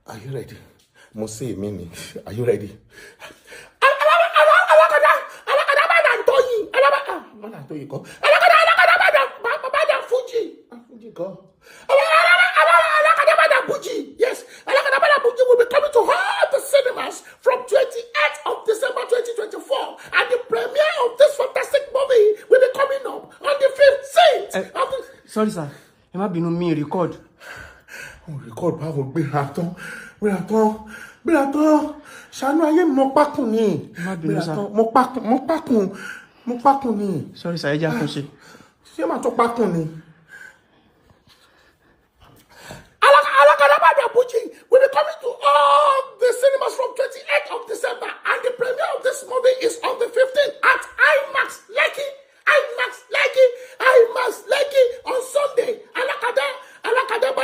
Are you ready? Mo ṣe èmi ni. Are you ready? Alákàdá, alákàdá bá dà ń tóyìn. Alákàdá bá dà ń tóyìn kọ́. Alákàdá, alákàdá bá dà fújì. Fújì kọ́. Alákàdá bá dà Fuji. Yes, Alákàdá bá dà Fuji will be coming to all the cinemas from 28th of December 2024, and the premiere of this fantastic movie will be coming up on the 15th of the. Sorry sir, ẹ má bínú, mi record. Mo record báwo? Gbéra tán, gbéra tán, gbéra tán. Ṣàánú ayé mi, mo pákùn ni. Má bínú, Gbéra sir. tán, mo pákùn, mo pákùn, mo pákùn ni. Sorry sir, ẹ jẹ́ àtúnṣe. Ṣé màá tó pákùn ni?